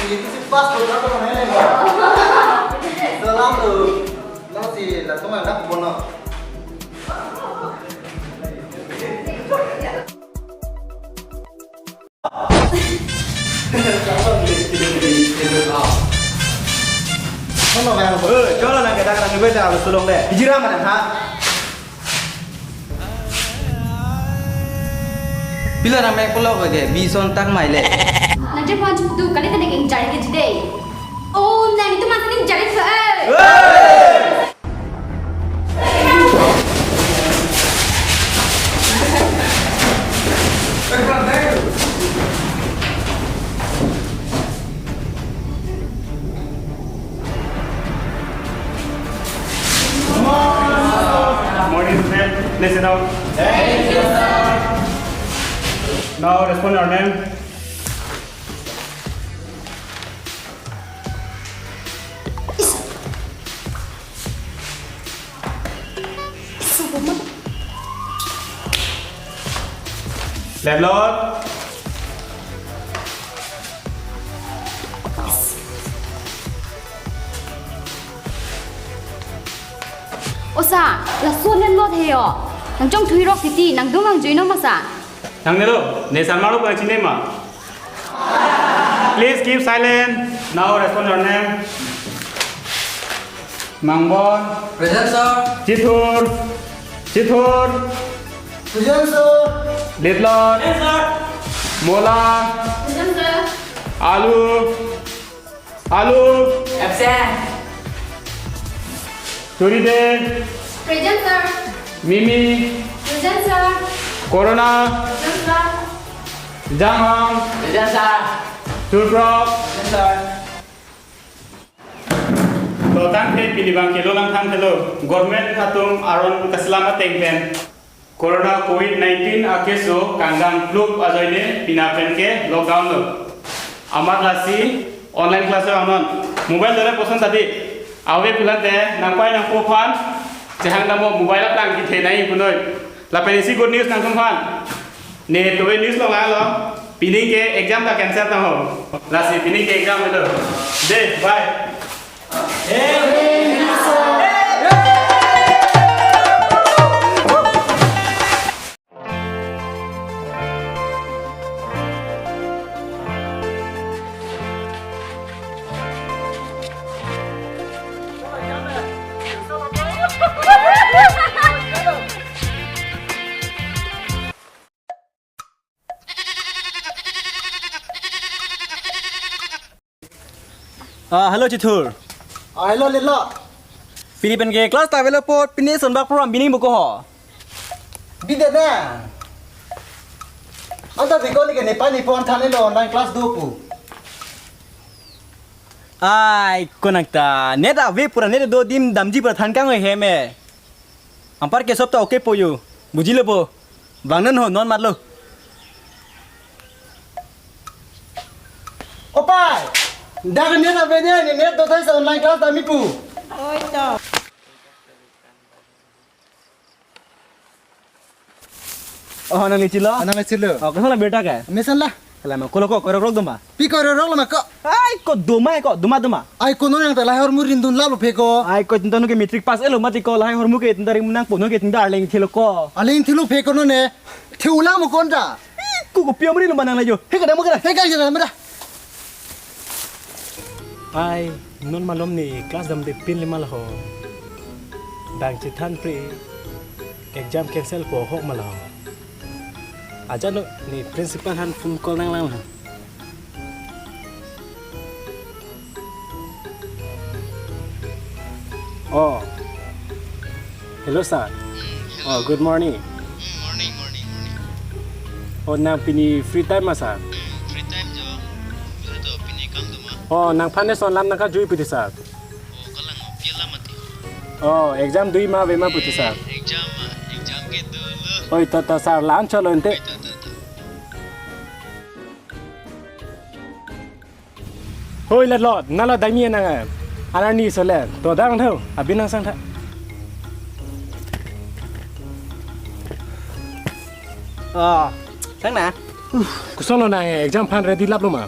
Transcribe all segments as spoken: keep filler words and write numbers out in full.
Ini si pas lo, berapa namanya, Bang? Salam lo. Nang si latung anak bono. Mana, Bang? Eh, coba nang kita, kita nunggu dah, lu sulung deh. Bijira mana, ha? Pila nang mek pulo ke, bison tang mai le. Nang je pon tu, kali tadi keng jari ke jide. Oh, nang itu masih jari ke, eh. Morning, sir. Please sit down. Thank you, sir. Now respond your name. Landlord. O sir, laso landlord he yo. Nang chongthui rok titi, nang dum ang juino ma sir. Nang nelo, ne san maro pa chine ma. Please keep silent. Now respond your name. Mangbon. Present, sir. Chithur. Chithur. Present, sir. Litlot. Present, sir. Mola. Present, sir. Alu. Alu. Absent. Churide. Present, sir. Mimi. Present, sir. Corona. Present, sir. Janghang. Present, sir. Turprok. Present, sir. To tangte pini bang kelo lang tangte lo. Government atum aron kaslam ateng pen Corona covid nineteen a case o kanggang pluk ajoine pina pen ke lockdown lo. Amat lasi online class lo anon. Mobile dore poson tadi. Ave pulang te nangpai nangpo aphan. Chehang damo mobile aplang kithe nai punoi. Lapen isi good news nangtum aphan. Ne tobe news lo lang lo. Pining ke exam ta cancel tang ho. Lasi pining ke exam lo. De, bye. Ah, hello, Chithur. Ah, hello, Lelo. Pini pen ke class ta avelo apot, pini sonbak program bining buko ho. Bide na. Anta biko ni ke ne pani pon thane lo online class do pu. Ai, konang ta. Net ave pura net do, dim damji pura than kang he me. Anpar ke sob ta okay po yo. Bujilo po. Vangnon ho, non matlo. Opai. Dak net ave ne, net do thai sa online class dam-i pu. Oi to. Oh, nang lichilo? Nang lichilo. Oh, koson la birta ke? Mesan la. Kala ma, kolo ko, korok rok doma. Pi korok rok lo ma ko. Ai, ko doma ko, doma doma. Ai, kono yang ta lahai hormu rin dun lalo phe ko. Ai, ko tinta nu ke matric pass elo mati ko, lahai hormu ke tinta ring nang pono ke tinta arleng thelo ko. Arleng thelo phe kono ne. Theu lang mo konta. Ai, ko ko piam ri lo manang la jo. He ka damo kara. He ka jana mera. Ai, non malom ne class damde pinle ma la ho. Dang chethan pre exam cancel po ho ma la ho. Ajat no ne principal aphan phone call nang lang la. Oh. Hello, sir. Hmm, hello. Oh, good morning. Hmm, morning, morning, morning. Oh, nang pini free time ma, sir? Hmm, free time jo. Bisa to pini kam do ma? Oh, nangphan ne son lam nangkajui pu ti, sir. Oh, kalang, oh, pi alam mati. Oh, exam dui ma ave ma pu ti, sir. Eh, exam ma, exam ke dolo. Oi, to, to, sir, lan cholo ente. Oi, to, to, to. Hoi, Latlot, nalo dami nang, eh. Alarni sole, to dang tho, abin nang sang tha. Oh, sang na? Koson lo nang, eh, exam aphan ready lap lo ma?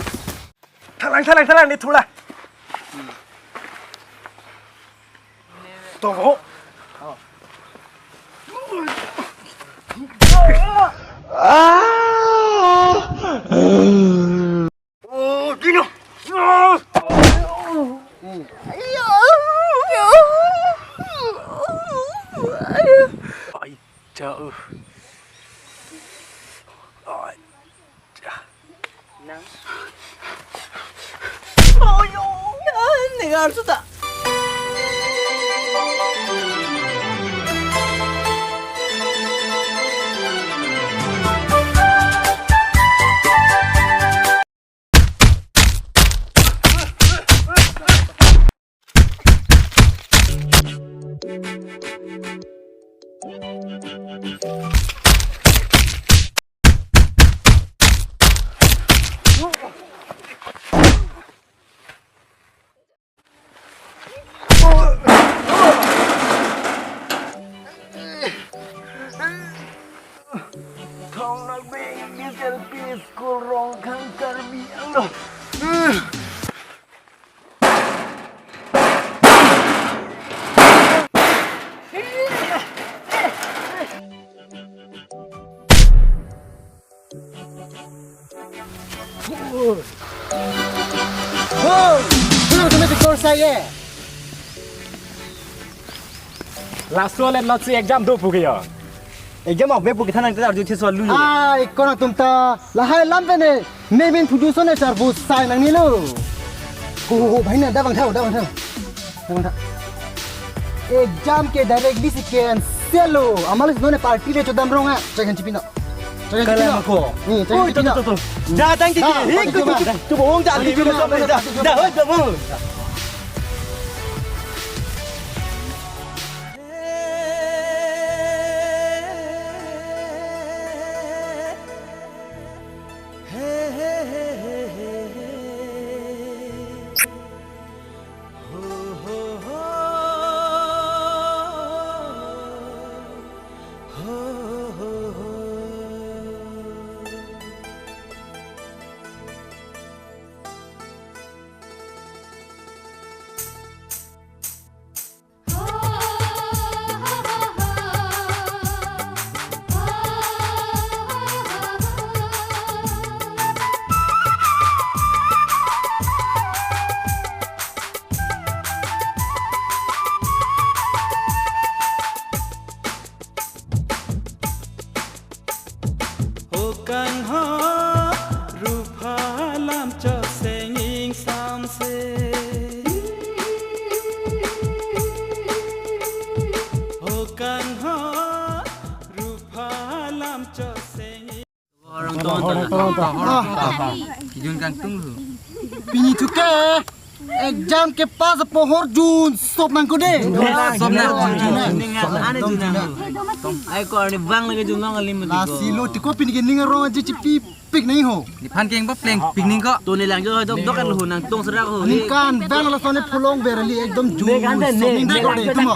Thalang, thalang, thalang, ne thula. Tong ho. Oh, Dino. Ai, jauh. Ai, jauh. Nang. Oyo, ya, negar sudah. Thong Nokbe English L P School, Rongkhang, Karbi Anglong. Ho! Ho! Tumi tikor sa ye? Laso alet lotsi exam do pu ke yo. Exam ok be pu kethan nang ta arju the so lu yo. Ai, konat atum ta lahai alam pen ne, ne min phudu so ne char bu sai nangnelo. Ho, ho, ho, bhai na, da bang thau, da bang thau. Da bang thau. Exam ke directly si cancel lo. Amalis none party le chodam rong a. Chakhan chipino. Chakhan chipino. Kala ko. Hmm, chakhan chipino. Oi, to, to, to, to. Da tang tiki. Da, hei, party ko, ko, cuma. Ko, ko, da, da, da, da, da, da, da, da, da, da, da, da, da. Hokang ho, rupha lam choseng ingsamse. Hokang ho, rupha lam choseng. Orang tua, orang tua, orang tua. Kijun kangtung lu. Pini thu ke exam ke pass pohor jun sop nang ko de. Sop nang jun. Ane jun nang. Ai ko ani bang lagi jun nang alim. Lasi lo tiko pini ke ning arong aji chipi pik nai ho. Nephan keng ba pleng pik ning ko. To ne lang jo dok dok kan lu nang tong serak ho. Ningkan bang lason ne pulong berali ekdom jun sop ning ko de tuma.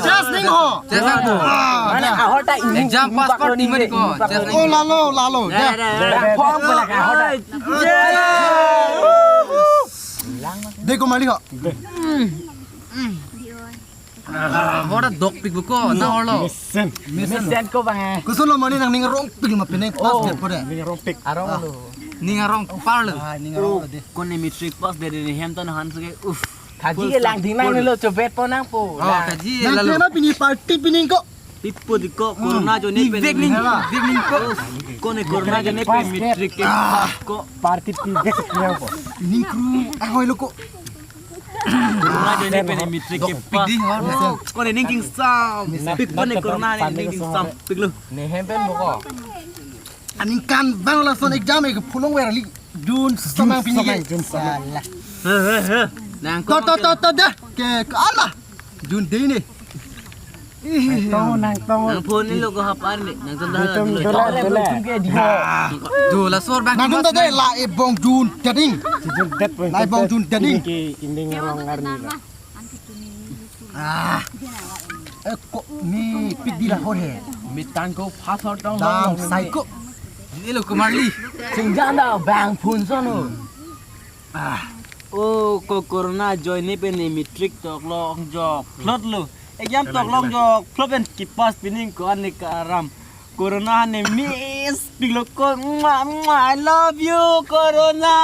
Just ning ho. Just ning ho. Ah, ya. Exam pass party mari ko. Just ning. Oh, lalo, lalo. Ya, ya, ya. Form pala ka hoda. Dei ko mali ho. Hoda dok pik ko na holo. Mesen. Mesen ko bang eh. Kusun lo mani nang ning arong pik ma peneng pass ke pore. Ning arong pik. Arong lo. Ning arong par lo. Ah, ning arong lo de. Kone matric pass de de hem tan han suke. Uff. Kaji ke lang ding nanglo chobet po nangpo. Oh, kaji lalo. Nang pini party pining ko. Ipo di ko corona jone pen. Big ning, big ning ko. Kone corona jone pen matric ke ko. Party pi bek nangpo. Ning kru ahoi lo ko. Corona ajoine pen matric kepass. Pidi ho. Oh, kone ning kingsam. Pik kone corona ne ning kingsam. Piklo. Ne hem pen boko. Aningkanvang lason exam ke phulong ver kali. June samang pini ke. June samang. Salah. He, he, he. Nang to, to, to, to, dah. Ke, ke ala. June dei ne. Nangtong, nangtong. Nang phone ni lo ko hapar ni. Nangtum dah. Nangtum dolo, dolo. Dolo, laso abang. Nangtum dah dei, la ebong June dading. June date. La ebong June dading. Ke inding arong arni la. Ah. Eh, kok ni pik di la hor he. Mitang ko phasor tong. Dam sai ko. Ni lo Kumar Lee. Singjanda bang phun sono. Ah. Oh, ko corona ajoine pen ne matric toklong jok phlot lo. Exam toklong jok phlot pen kepass pining ko an ne karam. Corona ne miss piklo ko. Mwah, mwah, I love you, corona.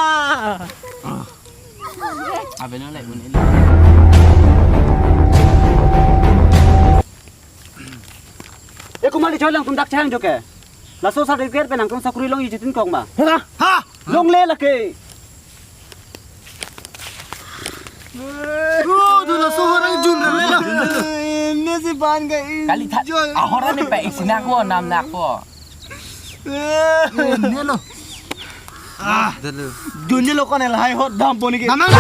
Abeno le un. Eh, Kumar Lee, choi lang tum dak chang jo ke. Laso certificate pen nangtum sakuri longji chitin kok ma. Ha? Ha? Longle lake. Oh, tu laso orang June re na. Ini si ban ke. Kali tha. Ahora ni pe isinak ko, namnak ko. Eh, ne lo. Ah, dulu. June ni lo kone lahai hot dam poni ke. Namang.